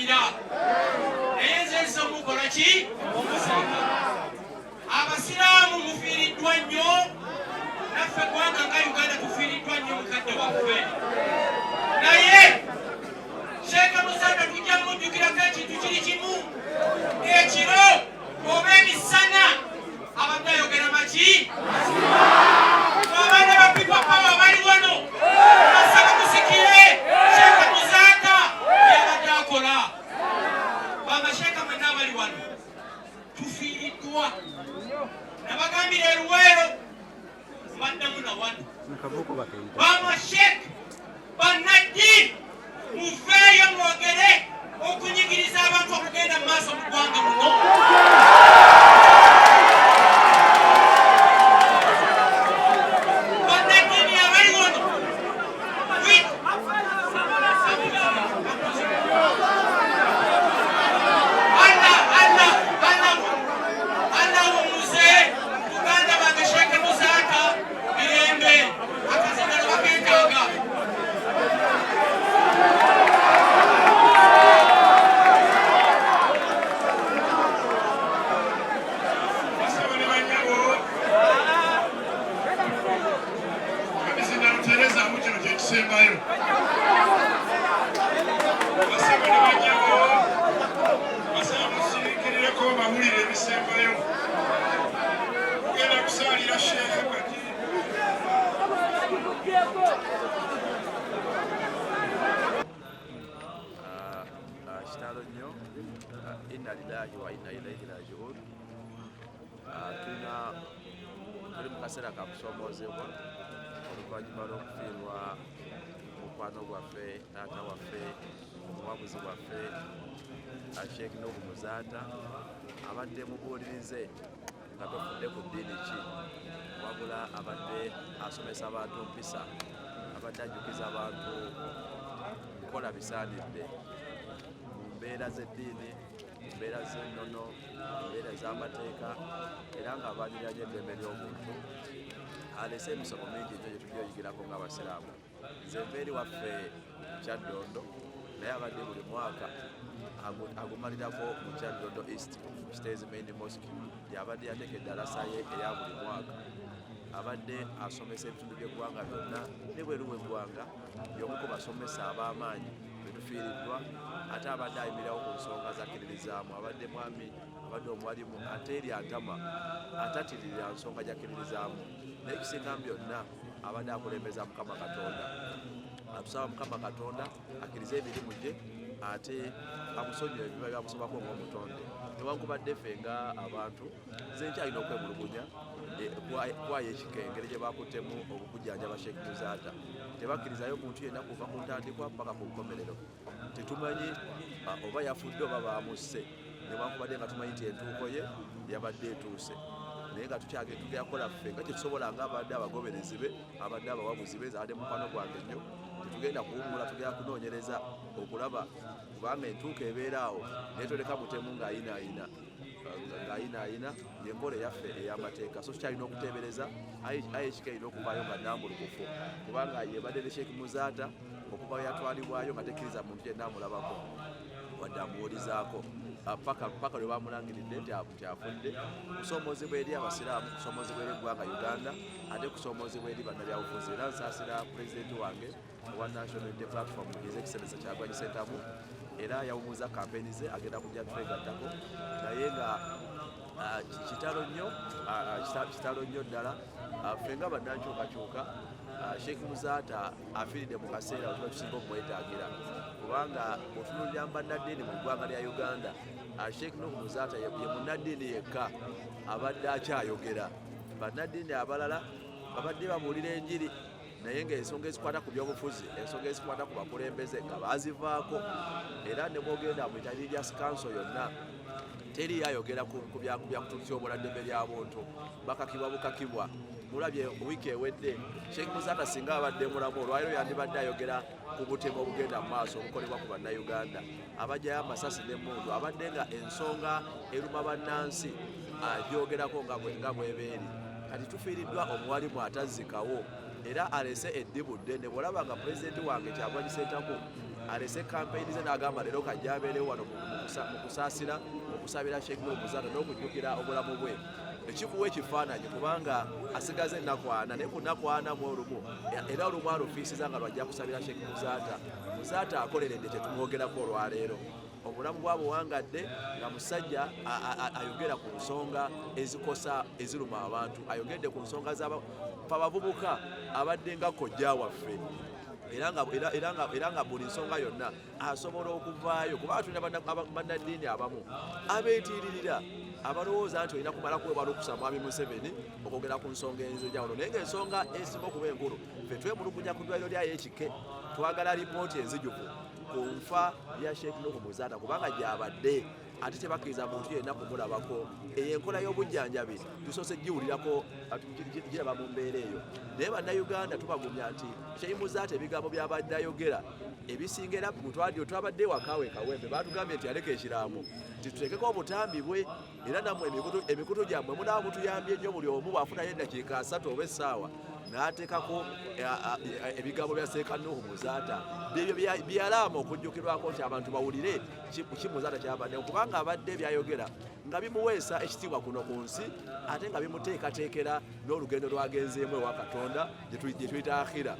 Mwerabira, naye nze nze omukola ki omuziika. Abasiraamu mufiiriddwa nnyo, naffe eggwanga nga Uganda tufiiriddwa nnyo mukadde waffe. Naye Sheikh Muzaata tujja mujjukirako ekintu kiri kimu, ekiro oba emisana abadde ayogera maki. Abaana ba People Power bali wano, basaba musikire Sheikh Muzaata byabadde akola. Bamasheeka mwenna abali wano tufiiriddwa, nabagambira eruweero mbaddamu na wano, bamasheeka bannaddiini muveeyo mwogere okunyigiriza abantu okugenda mu maaso mu ggwanga muno. Bannaddiini abali wano, Allah wumuze muganda wange Sheikh Muzaata mirembe, akazindalo baketaaga. Basebo ne bannyabo, emizindaalo terezaamu, kino kye kisembayo. Basebo ne bannyabo, basaba musiriikirireko bawulire ebisembayo. Tugenda kusaalira Sheekhe kati. Kitalo nnyo. Inna lillahi wa inna ilaihi rajiun. Tulina tuli mu kaseera ka kusoomoozebwa oluvannyuma lw'okufiirwa mukwano gwaffe, taata waffe, omuwabuzi waffe, Sheikh Nuhu Muzaata. Abadde mubuulirize nga tofudde ku ddiini ki, wabula abadde asomesa abantu mpisa, abadde ajjukiza abantu kukola bisaanidde mu mbeera z'eddiini, mu mbeera z'ennono, mu mbeera ez'amateeka, era ng'abalwanirira nnyo eddembe ly'obuntu. Alese emisomo mingi nnyo gye tujja oyigirako ng'abasiraamu. Nze nva eri waffe Kyaddondo, naye abadde buli mwaka agumalirako mu Kyaddondo East Kiteezi Main Mosque, gy'abadde yateeka eddalasa ye eya buli mwaka. Abadde asomesa ebitundu by'eggwanga byonna ne bweru w'eggwanga. Y'omu ku basomesa ab'amaanyi betufiiriddwa, ate abadde ayimirirawo ku nsonga zakkiririzaamu. Abadde mwami, abadde omuwalimu ate eri antama atatiririra nsonga gyakkiririzaamu, naye ekisinga mu byonna abadde akulembeza Mukama Katonda. Atusaba Mukama Katonda akkirize emirimu gye ate amusonyiwe ebiba byamusobako ng'omutonde. Newankubadde ffe nga abantu, nze nkyalina okwemulugunya kwayo ekika engeri gye bakuttemu obukujjanjaba Sheikh Muzaata. Tebakkirizayo muntu yenna kuva ku ntandikwa paka ku nkomerero. Tetumanyi oba yafudde oba baamusse, newankubadde nga tumanyi nti entuuko ye yabadde etuuse, naye nga tukyagenda kukola ffe nga kyetusobola nga abadde abagoberezi be, abadde abawabuzi be. Abadde mukwano gwange nnyo. Tetugenda kuwummula, tugenda kunoonyereza okulaba, kubanga entuuko ebeera awo naye toleka mutemu ng'ayinaayina ng'ayinaayina, yenkola eyaffe ey'amateeka. So tukyalina okuteebereza. IHK erina okuvaayo nga nnambulukufu, kubanga yebadde ne Sheikh Muzaata okuva we yatwalibwayo nga tekkiriza muntu yenna amulabako wadde amuwulizaako paka lwe bamulangiridde nti afudde. Kusoomoozebwa eri abasiraamu, kusoomoozebwa eri eggwanga Uganda, ate kusoomoozebwa eri bannabyabufuzi. Era nsaasira pulezidenti wange owa National Unity Platform, His Excellency Kyagulanyi Ssentamu. Era yawumuza kampeni ze, agenda kujja twegattako, naye nga kitalo nnyo, kitalo nnyo ddala. Ffe nga bannankyukakyuka, Sheikh Muzaata afiiridde mu kaseera wetuba tusinga okumwetaagira, kubanga bw'otunuulira mu bannaddiini mu ggwanga lya Uganda, Sheikh Nuhu Muzaata ye munnaddiini yekka abadde akyayogera. Bannaddiini abalala babadde babuulira enjiri, naye ng'ensonga ezikwata ku byobufuzi, ensonga ezikwata ku bakulembeze nga bazivaako. Era ne bwogenda mu Religious Council yonna, teri ayogera ku byakututyoboola ddembe lya buntu, bakakibwa bukakibwa. Mulabye wiiki ewedde, Sheikh Muzaata singa abadde mulamu olwaliro yandibadde ayogera ku butemu obugenda mu maaso obukolebwa ku bannayuganda abajjayo amasasi n'emmundu. Abadde nga ensonga eruma bannansi agyogerako nga bwebeeri. Kati tufiiriddwa omuwalimu atazzikawo, era alese eddibu ddene. Bw'olaba nga pulezidenti wange Kyagulanyi Ssentamu Alese kampeyini ze n'agamba leero kajja abeerewo wano mu kusaasira, mu kusabira Sheikh Nuhu Muzaata n'okujjukira obulamu bwe. Ekikuwa ekifaananyi kubanga asigaza ennaku 40, naye ku nnaku 41 era olumu alufiisiza nga lwajja kusabira Sheikh Muzaata. Muzaata akoleredde kye tumwogerako olwaleero. Obulamu bwabuwangadde nga musajja ayogera ku nsonga ezikosa, eziruma abantu. Ayogedde ku nsonga z'abavubuka, abadde nga kojja waffe, era nga buli nsonga yonna asobola okuvaayo, kubanga tulina bannaddiini abamu abeetiiririra, abalowooza nti olina kumala kuweebwa lukusa Mwami Museveni okwogera ku nsonga ez'enjawulo. Naye ng'ensonga esinga okuba enkulu, ffe twemulugunya ku ddwaliro lya Ekike, twagala lipooti enzijuvu ku nfa ya Sheikh Nuhu Muzaata, kubanga gyabadde ate tebakkiriza muntu yenna kumulabako. Eyo enkola y'obujjanjabi tusoose giwulirako, giraba mu mbeera eyo. Naye Bannayuganda tubagumya nti Sheikh Muzaata ebigambo byabadde ayogera ebisinga, era mutwadyo twabadde wakawe Kawempe, batugambye nti aleka ekiraamo nti tuteekeko obutambi bwe. Era nammwe emikutu gyammwe munaaba mutuyambye nnyo, buli omu bw'afunayo eddakiika 30 oba essaawa n'ateekako ebigambo bya Seeka Nuhu Muzaata, byebyo byalaama okujjukirwako nti abantu bawulire ki Muzaata kyabadde, kubanga abadde byayogera nga bimuweesa ekitiibwa kuno ku nsi, ate nga bimuteekateekera n'olugendo lwagenzeemu ewa Katonda gye tuyita akhira,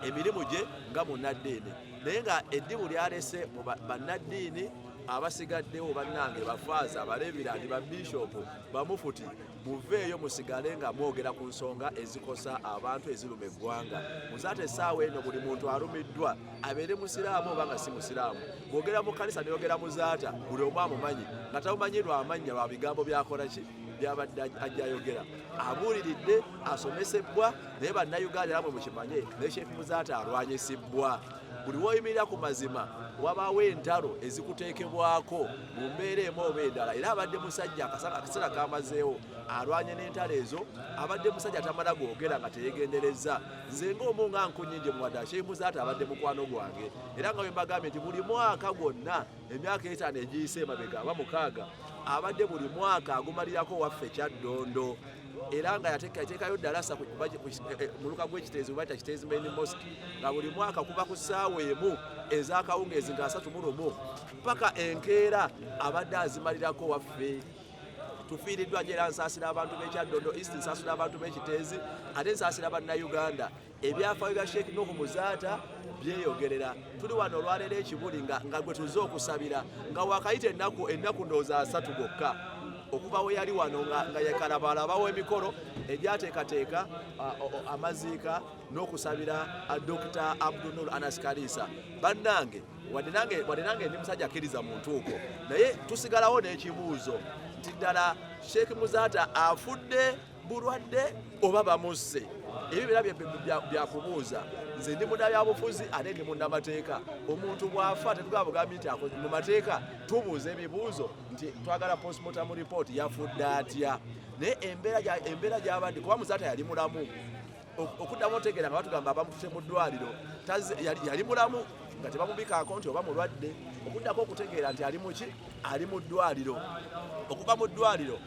emirimu gye nga munnaddiini. Naye nga eddibu lyalese mu bannaddiini abasigaddewo, bannange bafaaza, abalevirandi, babishopu, bamufuti, muveeyo musigale nga mwogera ku nsonga ezikosa abantu, eziruma eggwanga. Muzaata essaawa eno buli muntu alumiddwa, abeere musiraamu oba nga si musiraamu, bwogera mu kanisa neyogera Muzaata, buli omu amumanyi, nga tamumanyi lwamannya, lwa bigambo byakola ki, byabadde ajja ayogera, abuuliridde, asomesebbwa. Naye Bannayuganda namwe mukimanye, ne Sheikh Muzaata alwanyisibbwa. Buli woyimirira ku mazima wabaawo entalo ezikuteekebwako mu mbeera emu oba endala. Era abadde musajja akaseera kamazeewo alwanye n'entalo ezo. Abadde musajja tamala gwogera nga teyegendereza. Nze ng'omu nga nkunyingi muwadde, Sheikh Muzaata abadde mukwano gwange, era nga bwe mbagambye nti buli mwaka gwonna emyaka 5 egiyise emabega aba 6 abadde buli mwaka agumalirako waffe Kyaddondo, era nga yateekayo ddalasa muluka gw'Ekiteezi bayita Kiteezi Main Mosque, nga buli mwaka kuva ku ssaawa 1 ez'akawungeezi nga 31 paka enkeera abadde azimalirako waffe. Tufiiriddwa nyo, era nsaasira abantu b'Ekyaddondo East, nsaasira abantu b'Ekiteezi, ate nsaasira Bannayuganda. Ebyafaayo bya Sheikh Nuhu Muzaata byeyogerera. Tuli wano olwaleero Ekibuli nga gwe tuze okusabira, nga wakayita ennaku ndowooza 30 gokka okuva we yali wano, nga yekalabalabawo emikolo egyateekateeka amaziika n'okusabira Dr. Abdunur Anas Kalisa. Bannange, wadde nange ndi musajja akkiriza mu ntuuko, naye tusigalawo n'ekibuuzo nti ddala Sheikh Muzaata afudde bulwadde oba bamusse? Ebyo byonna byakubuuza. Nze ndi munnabyabufuzi ate ndi munnamateeka. Omuntu bw'afa tetugamba bugambi nti akoze. Mu mateeka tubuuza ebibuuzo nti twagala postmortem report, yafudde atya? Naye embeera gy'abadde, kuba Muzaata yali mulamu, okuddamu otegeera nga batugamba abamutute mu ddwaliro, yali mulamu nga tebamubikaako nti oba mulwadde, okuddako okutegeera nti ali muki, ali mu ddwaliro, okuva mu ddwaliro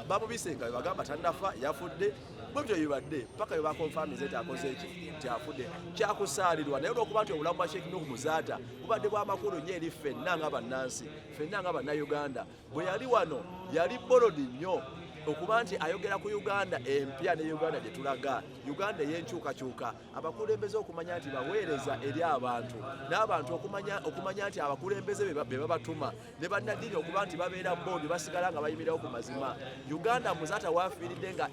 bamubise nga bebagamba tannafa, yafudde. Bwebityo bibadde paka bwe bakonfamize nti akoze eki, nti afudde. Kyakusaalirwa, naye olwokuba nti obulamu bwa Sheikh Nuhu Muzaata bubadde bw'amakulu nnyo eri ffenna nga bannansi, ffenna nga Bannayuganda. Bwe yali wano yali bold nnyo okuba nti ayogera ku Uganda empya ne Uganda gye tulaga, Uganda ey'enkyukakyuka, abakulembeze okumanya nti baweereza eri abantu, n'abantu okumanya nti abakulembeze be babatuma, ne bannaddiini okuba nti babeera bold, basigala nga bayimirirawo ku mazima. Uganda Muzaata waafiiridde nga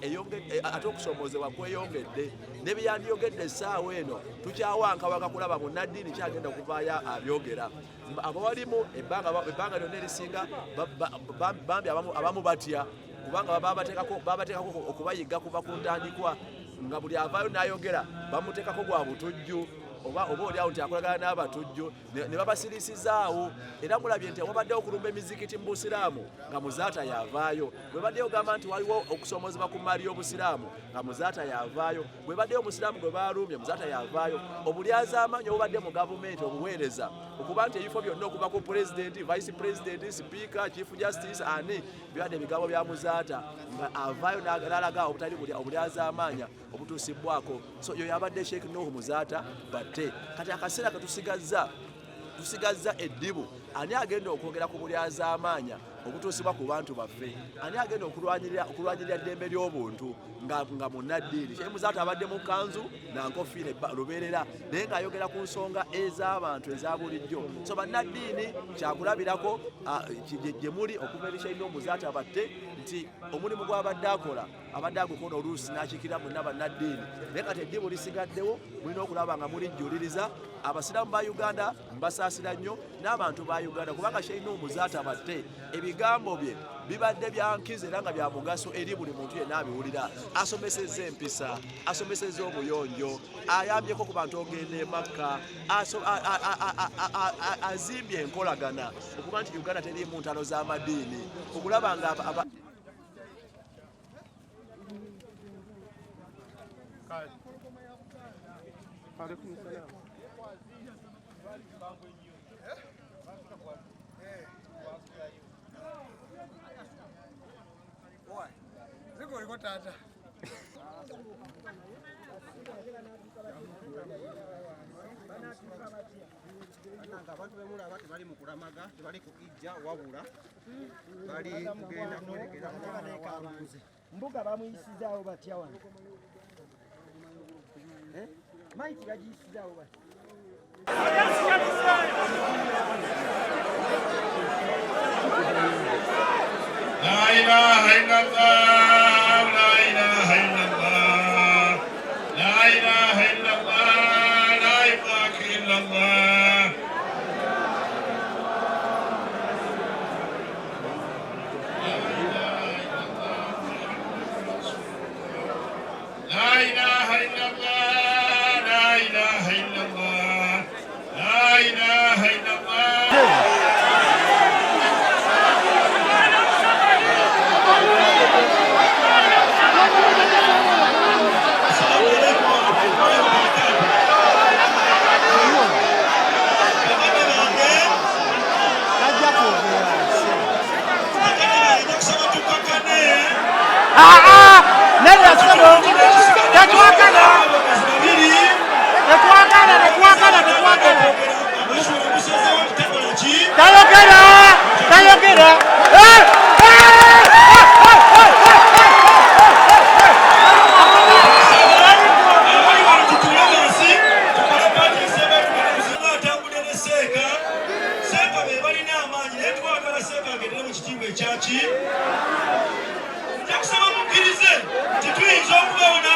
ate okusoomoozebwa kweyongedde, ne byandiyogedde essaawa eno tukyawankawaka kulaba munnaddiini kyagenda okuvaayo abyogera. Abawalimu ebbanga lyonna erisinga bambi abamu batya, kubanga babateekako okubayiga kuva ku ntandikwa, nga buli avaayo n'ayogera bamuteekako gwa butujju, oba oliawo nti akolagana n'abatujju, ne babasirisizaawo. Era mulabye nti wabaddewo okulumba emizikiti mu Busiraamu nga Muzaata yavaayo, bwe baddeyo ogamba nti waliwo okusoomozebwa ku mmaali y'Obusiraamu nga Muzaata yavaayo, bwe baddeyo Omusiraamu gwe baalumbye, Muzaata yavaayo. Obulyazaamaanyi obubadde mu gavumenti, obuweereza, okuba nti ebifo byonna okuva ku pulezidenti, vice president, sipiika, chief justice, ani, bibadde ebigambo bya Muzaata nga avaayo n'alaga obutali obulyazaamaanya obutuusibwako. So yo yabadde Sheikh Nuhu Muzaata. Batte kati akaseera ketusigazza. Tusigazza eddibu. Ani agenda okwogera ku bulyazaamaanya obutuusibwa ku bantu baffe? Ani agenda okulwanirira okulwanirira ddembe ly'obuntu nga, nga munnaddiini? Sheikh Muzaata abadde mu kanzu na nkofiira lubeerera, naye ng'ayogera ku nsonga ez'abantu eza bulijjo. So bannaddiini kyakulabirako gye muli okuva eri Sheikh Muzaata Batte nti omulimu gw'abadde akola abadde agukola oluusi n'akiikirira mwenna bannaddiini, naye kati eddibu lisigaddewo, mulina okulaba nga mulijjuliriza. Abasiraamu ba Uganda mbasaasira nnyo n'abantu ba Uganda, kubanga Sheikh Muzaata Batte ebigambo bye bibadde bya nkizo era nga bya mugaso eri buli muntu yenna abiwulira. Asomesezza empisa, asomesezza obuyonjo, ayambyeko ku bantu ogenda e Makka, azimbye enkolagana okuba nti Uganda teriimu ntalo z'amadiini, okulaba nga Abantu bemulaba tebali mu kulamaga, tebali ku ijja, wabula bali kugenda kuwerekera omwana wa mbuzi. Mbuga bamuyisizaawo batya wano? Maiki bagiyisizaawo batya? La ilaha illallah, la ilaha illallah, la ilaha illallah, la ilaha illallah. La ilaha illallah, la ilaha illallah, la ilaha illallah. Assalamu alaikum warahmatullahi wabarakatuh. Baganda bange, baganda bange, nkusaba tukakkane. Nedda ssebo, tetwagala, Babiri. tetwagala, tetwagala, tetwagala. Abasula musazeewo nti takola ki? Tayogera, tayogera. Eh! Eh! Abali wano tutuule wansi tukole part esembayo tugende kusinga atambudde ne seeka. Seeka be balina amaanyi, naye twagala seeka agendere mu kitiibwa ekyaki. Nja kusaba mukkirize nti tuyinza okubaawo.